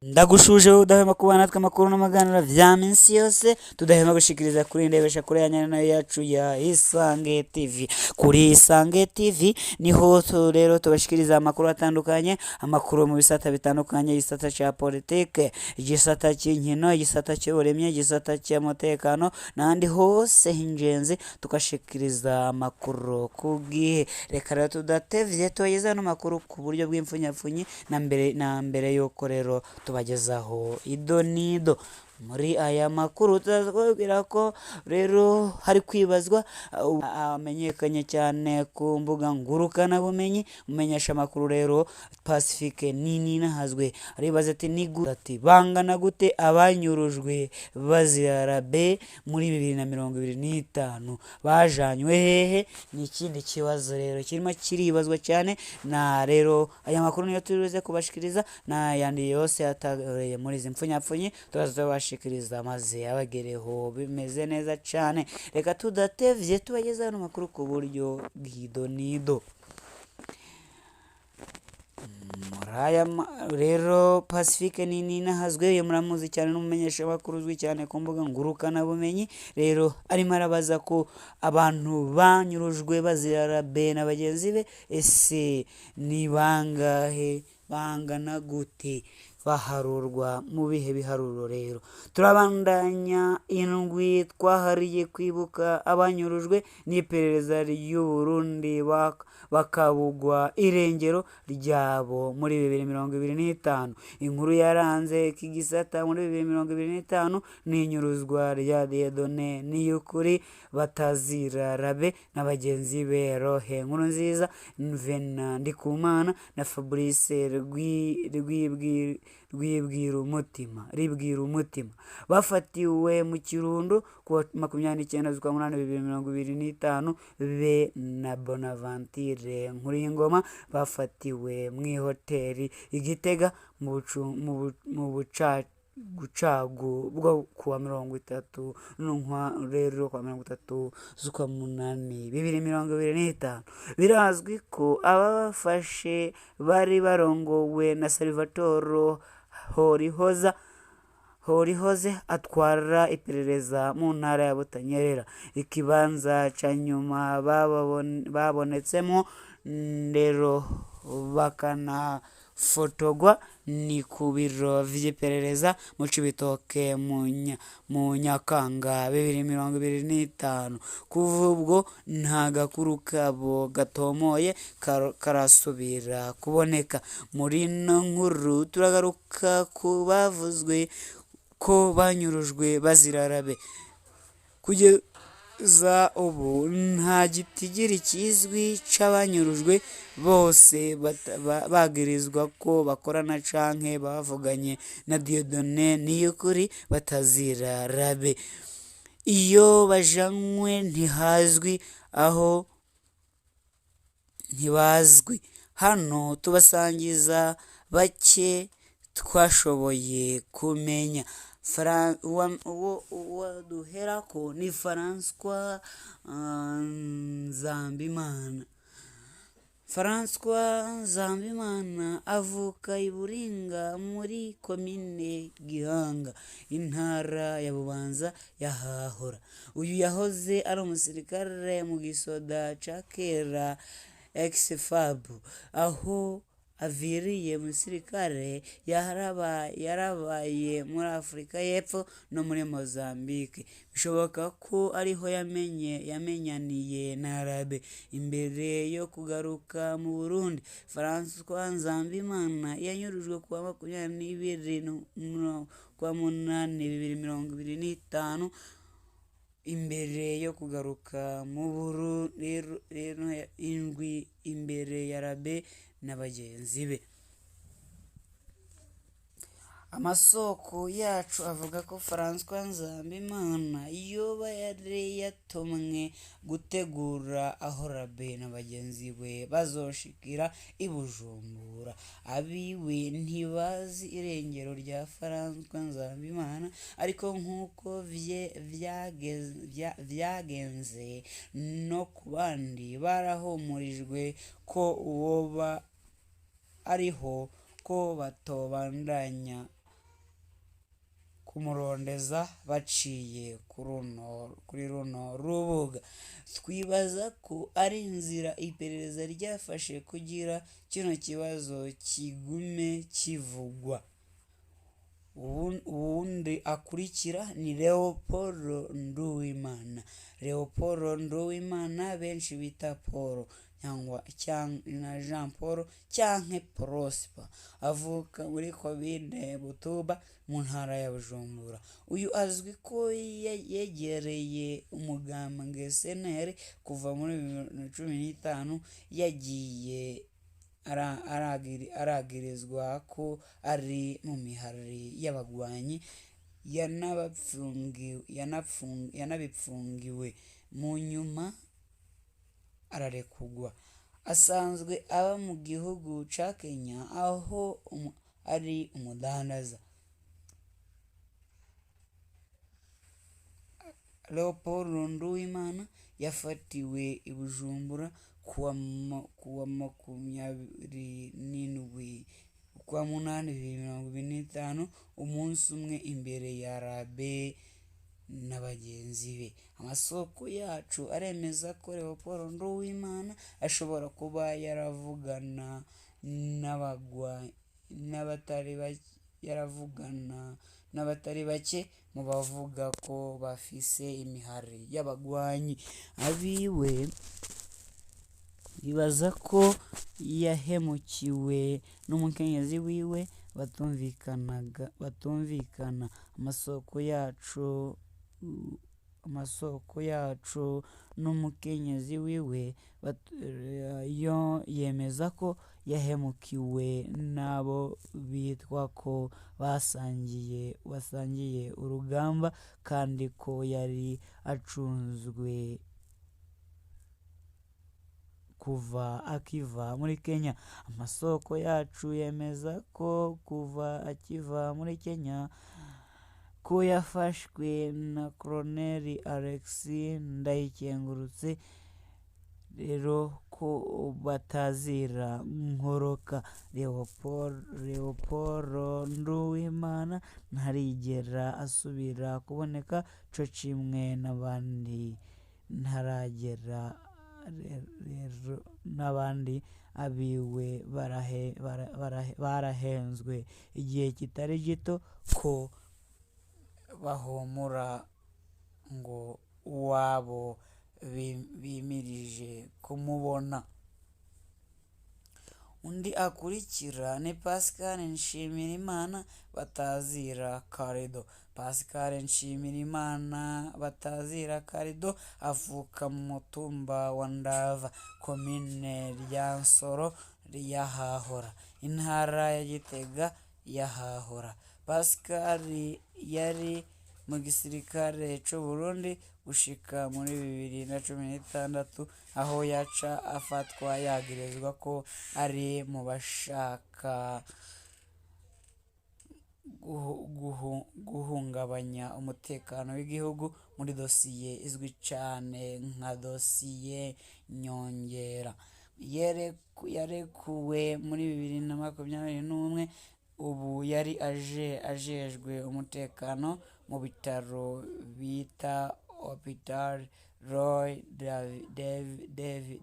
Ndagushuje wowe udahwema kuba natwe amakuru n'amaganiro vya minsi yose tudahwema gushikiriza kuri ndebesha kuri ya nyana yacu ya Isange TV. Kuri Isange TV niho rero tubashikiriza amakuru atandukanye, amakuru mu bisata bitandukanye, igisata ca politike, igisata cy'inkino, igisata cy'uburimyi, igisata cy'umutekano n'ahandi hose h'ingenzi tugashikiriza amakuru ku gihe. Reka rero tudatevye tubageze ano makuru ku buryo bw'imfunyapfunyi na mbere na mbere yuko rero tubagezaho ido n'ido. Muri aya makuru turaza kubabwira ko rero hari kwibazwa amenyekanye cyane ku mbuga ngurukanabumenyi, umenyesha amakuru rero Pacifique nini nahazwe aribaza ati ni gute ati bangana gute abanyurujwe bazira B muri 2025 bajanywe hehe? Ni ikindi kibazo rero kirimo kiribazwa cyane, na rero aya makuru niyo turibuze kubashikiriza n'ayandi yose yatabereye muri izi mpfunyapfunyi turaza tubashikiriza maze abagereho bimeze neza cyane. Reka tudatevye tubageze ano makuru ku buryo bw'ido n'ido. Muri aya rero Pacifique nini nahazwe yo muramuzi cyane n'umumenyesha makuru uzwi cyane ku mbuga ngurukanabumenyi, rero arimo arabaza ko abantu banyurujwe bazira B na bagenzi be ese ni bangahe, bangana gute, baharurwa mu bihe biharuro. Rero turabandanya indwi twahariye kwibuka abanyurujwe n'iperereza ry'u Burundi bakabugwa irengero ryabo muri 2025. Inkuru yaranze iki gisata muri 2025 ni inyuruzwa rya Dieudonné Niyukuri batazira Rabe na bagenzi be Rohe Nkurunziza, Venant Ndikumana na Fabrice Ribwira umutima, bafatiwe mu Kirundo kuwa 29 z'ukwa munani 2025 be na Bonaventure Nkuriyingoma bafatiwe mu ihoteli i Gitega mu bucagu bwo kuwa 30 rero kuwa 30 z'ukwa munani 2025. Birazwi ko ababafashe bari barongowe na Salvatore Horihoze atwara iperereza mu ntara ya Butanyerera. Ikibanza ca nyuma babonetsemo rero bakanafotogwa ni ku biro vy'iperereza mu Cibitoke mu Nyakanga 2025. Kuva ubwo nta gakuru kabo gatomoye karasubira kuboneka. Muri ino nkuru turagaruka ku bavuzwe ko banyurujwe bazira Rabe. Kugeza ubu nta gitigiri kizwi c'abanyurujwe bose bagirizwa ko bakorana canke bavuganye na Dieudonné Niyukuri batazira Rabe. Iyo bajanywe ntihazwi aho ntibazwi. Hano tubasangiza bake twashoboye kumenya. Uwo duherako ni François Nzambimana. François Nzambimana avuka i Buringa muri komine Gihanga, intara ya Bubanza yahahora. Uyu yahoze ari umusirikare mu gisoda ca kera ex-FAB, aho aviriye mu gisirikare yarabaye muri Afurika y'Epfo no muri Mozambique. Bishoboka ko ariho yamenyaniye na Rabe. Imbere yo kugaruka mu Burundi, François Nzambimana yanyurujwe kuwa 22 kwa munani 2025 imbere yo kugaruka mu Burundi rero indwi imbere ya Rabe na bagenzi be. Amasoko yacu avuga ko François Nzambimana yoba yari yatumwe gutegura aho Rabe na bagenzi be bazoshikira i Bujumbura. Abiwe ntibazi irengero rya François Nzambimana, ariko nk'uko vyagenze no ku bandi, barahumurijwe ko woba ariho, ko batobandanya kumurondeza baciye kuri runo rubuga. Twibaza ko ari inzira iperereza ryafashe kugira kino kibazo kigume kivugwa. Uwundi akurikira ni Leopold Nduwimana. Leopold Nduwimana benshi bita Paul cyangwa na Jean Paul canke Prosper, avuka muri komine Butuba mu ntara ya Bujumbura. Uyu azwi ko yegereye umugambwe CNL kuva muri 2015, yagiye aragirizwa ko ari mu mihari y'abagwanyi, yanabipfungiwe, mu nyuma ararekugwa. Asanzwe aba mu gihugu ca Kenya aho ari umudandaza. Leopold Nduwimana yafatiwe i Bujumbura kuwa 27 ukwa munani 2025, umunsi umwe imbere ya Rabe na bagenzi be. Amasoko yacu aremeza ko Leopold Nduwimana ashobora kuba yaravugana n'abatari bake mu bavuga ko bafise imihari y'abagwanyi. Abiwe bibaza ko yahemukiwe n'umukenyezi wiwe batumvikana. Amasoko yacu n'umukenyezi wiwe yo yemeza ko yahemukiwe n'abo bitwa ko basangiye urugamba, kandi ko yari acunzwe kuva akiva muri Kenya. Amasoko yacu yemeza ko kuva akiva muri Kenya ko yafashwe na Colonel Alex Ndayikengurutse, rero ko batazira nkoroka. Leopold Nduwimana ntarigera asubira kuboneka, co kimwe n'abandi ntaragera rero n'abandi abiwe barahenzwe igihe kitari gito ko bahumura ngo uwabo bimirije kumubona. Undi akurikira ni Pascal Nshimirimana batazira Karido. Pascal Nshimirimana batazira Karido avuka mu mutumba wa Ndava, komine Ryansoro yahahora, intara ya Gitega yahahora. Pascal yari mu gisirikare c'u Burundi gushika muri 2016, aho yaca afatwa yagirizwa ko ari mu bashaka guhungabanya umutekano w'igihugu muri dosiye izwi cane nka dosiye Nyongera. Yarekuwe muri 2021, ubu yari ajejwe umutekano mu bitaro bita Hopital Roy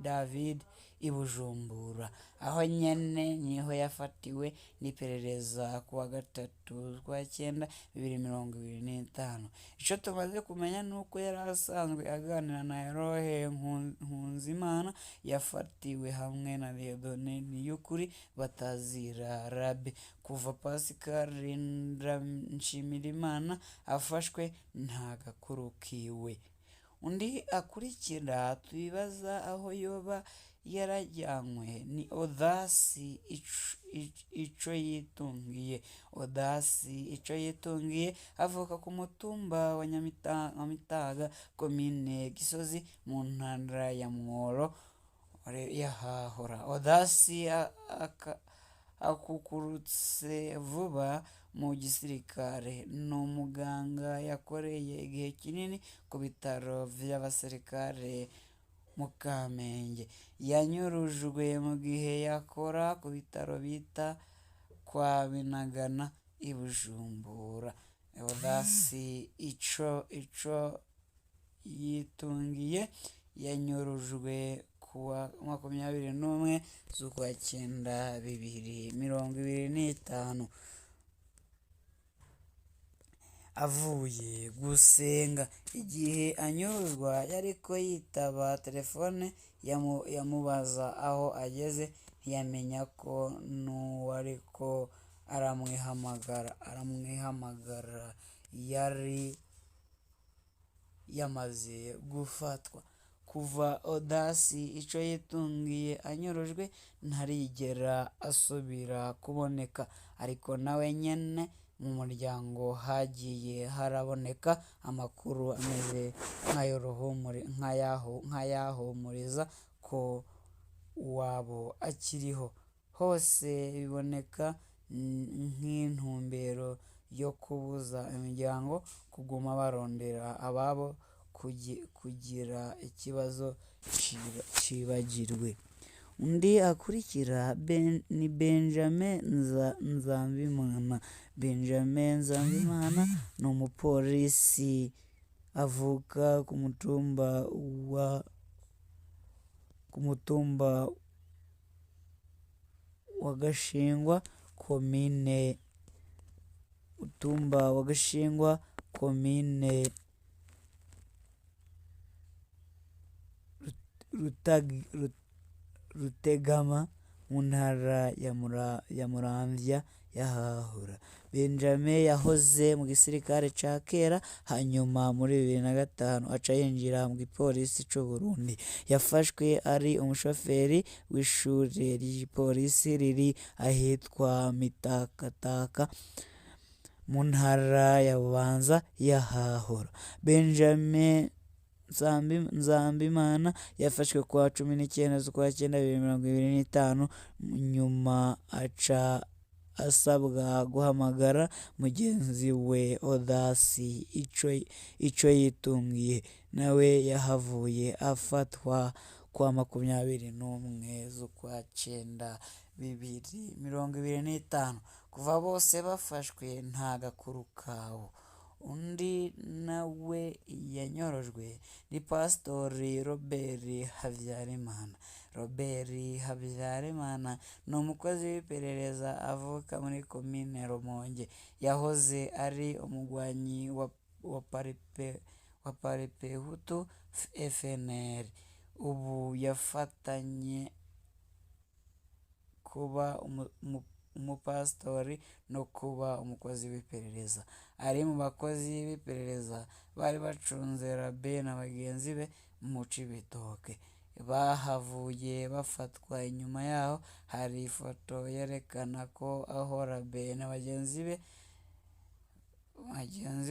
David i Bujumbura. Aho nyene niho yafatiwe n'iperereza kuwa 3 z'ukwa 9 2025. Ico tumaze kumenya nuko yari asanzwe aganira na Erohe Nkunzimana, yafatiwe hamwe na Dieudonne Niyukuri batazira Rabe. Kuva Pascal Nshimirimana afashwe nta gakuru kiwe. Undi akurikira twibaza aho yoba yarajyanywe ni Odasi Icoyitungiye. Odasi Icoyitungiye avuka ku mutumba wa Nyamitaga, komine Gisozi, mu ntara ya Mwaro yahahora. Odasi akukurutse vuba mu gisirikare, ni umuganga yakoreye igihe kinini ku bitaro vy'abasirikare mu Kamenge. Yanyurujwe mu gihe yakora ku bitaro bita kwa Binagana i Bujumbura. Odasi Icoyitungiye yanyurujwe kuwa 21 z'ukwa cyenda 2025 avuye gusenga. Igihe anyuruzwa yariko yitaba telefone yamubaza aho ageze, ntiyamenya ko n'uwariko aramwihamagara yari yamaze gufatwa. Kuva Odasi Icoyitungiye anyurujwe ntarigera asubira kuboneka, ariko nawe nyene mu muryango hagiye haraboneka amakuru ameze nk'ayahumuriza ko uwabo akiriho. Hose biboneka nk'intumbero yo kubuza imiryango kuguma barondera ababo kugira ikibazo cibagirwe. Undi akurikira ni Benjamin Nzambimana. Benjamin Nzambimana ni umupolisi avuka ku mutumba wa Gashingwa, komine Mutumba wa Gashingwa, komine Rutegama, mu ntara ya Muramvya yahahora. Benjamin yahoze mu gisirikare ca kera, hanyuma muri 2005 aca yinjira mu gipolisi c'Uburundi. Yafashwe ari umushoferi w'ishure ry'igipolisi riri ahitwa Mitakataka mu ntara ya Bubanza yahahora. Benjamin Nzambimana yafashwe kuwa 19 z'ukwa cyenda 2025, nyuma aca asabwa guhamagara mugenzi we Odasi Icoyitungiye, nawe yahavuye afatwa kuwa 21 z'ukwa cyenda 2025. Kuva bose bafashwe nta gakuru kabo. Undi nawe yanyorojwe ni Pasitori Robert Habyarimana. Robert Habyarimana ni umukozi w'iperereza avuka muri komine Rumonge. Yahoze ari umugwanyi wa Paripehutu FNL. Ubu yafatanye kuba umupasitori no kuba umukozi w'iperereza. Ari mu bakozi b'iperereza bari bacunze Rabe na bagenzi be mu Cibitoke. Bahavuye bafatwa. Inyuma yaho hari ifoto yerekana ko aho Rabe na bagenzi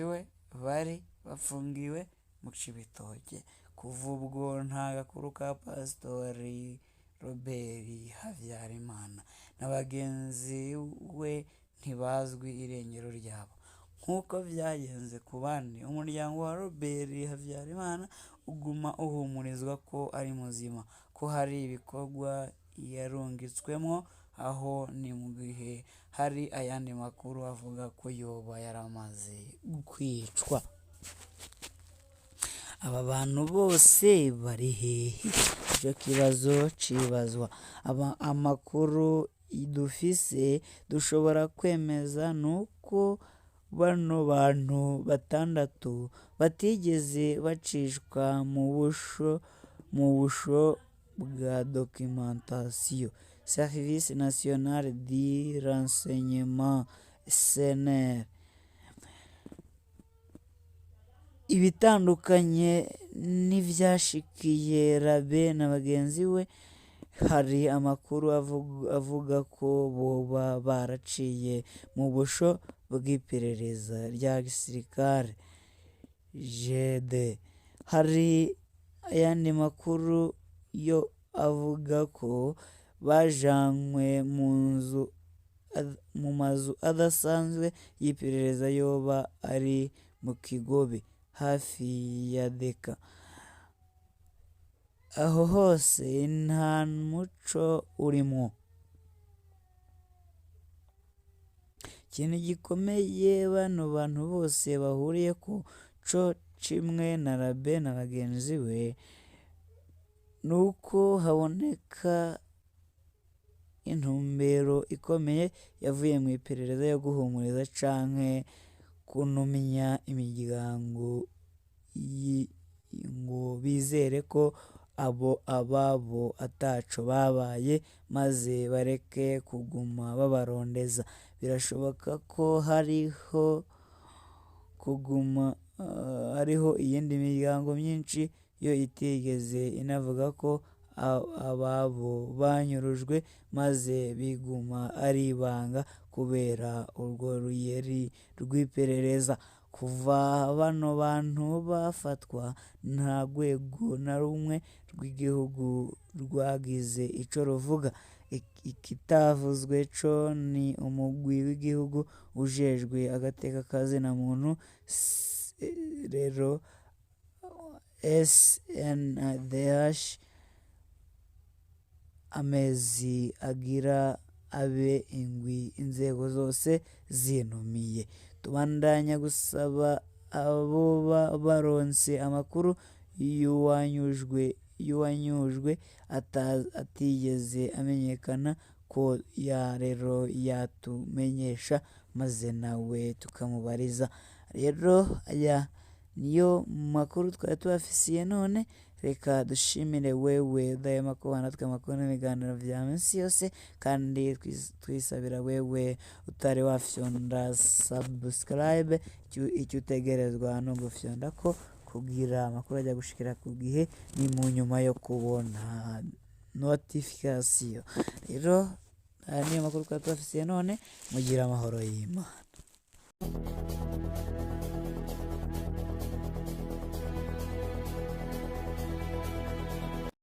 we bari bafungiwe mu Cibitoke. Kuva ubwo nta gakuru ka Pasitori Robert Habyarimana na bagenzi we, ntibazwi irengero ryabo. Nk'uko vyagenze ku bandi, umuryango wa Robert Habyarimana uguma uhumurizwa ko ari muzima, ko hari ibikorwa yarungitswemwo, aho ni mu gihe hari ayandi makuru avuga ko yoba yaramaze kwicwa. Aba bantu bose bari hehe? Ico kibazo cibazwa. Amakuru dufise dushobora kwemeza nuko bano bantu batandatu batigeze bacishwa mu busho bwa documentation. Service National du Renseignement SNR. Ibitandukanye n'ivyashikiye Rabe na bagenzi we, hari amakuru avuga ko boba baraciye mu busho bw'iperereza rya gisirikare GD. Hari ayandi makuru yo avuga ko bajanywe mu mazu adasanzwe y'iperereza yoba ari mu Kigobe hafi ya Deka. Aho hose nta muco urimwo. Ikintu gikomeye bano bantu bose bahuriyeko co cimwe na Rabe na bagenzi we, nuko haboneka intumbero ikomeye yavuye mw'iperereza yo guhumuriza canke kunumya imiryango ngo bizere ko abo ababo ataco babaye, maze bareke kuguma babarondeza. Birashoboka ko hariho kuguma hariho iyindi miryango myinshi yo itigeze inavuga ko ababo banyurujwe, maze biguma ari ibanga kubera urwo ruyeri rw'iperereza. Kuva bano bantu bafatwa, nta rwego na rumwe rw'igihugu rwagize ico ruvuga. Ikitavuzwe co ni umugwi w'igihugu ujejwe agateka ka zina muntu, rero SNDH, amezi agira abe indwi inzego zose zinumiye. Tubandanya gusaba aboba baronse amakuru y'uwanyujwe atigeze amenyekana ko ya rero yatumenyesha, maze nawe tukamubariza. Rero aya niyo makuru twari tubafisiye none. Reka dushimire wewe udahwema kubana natwe amakuru n'ibiganiro vya minsi yose, kandi twisabira wewe utari wafyonda subscribe, icyo utegerezwa no gufyondako kugira amakuru ajya gushikira ku gihe, ni mu nyuma yo kubona notification. Rero aya niyo makuru twari tubafisiye none, mugire amahoro y'Imana.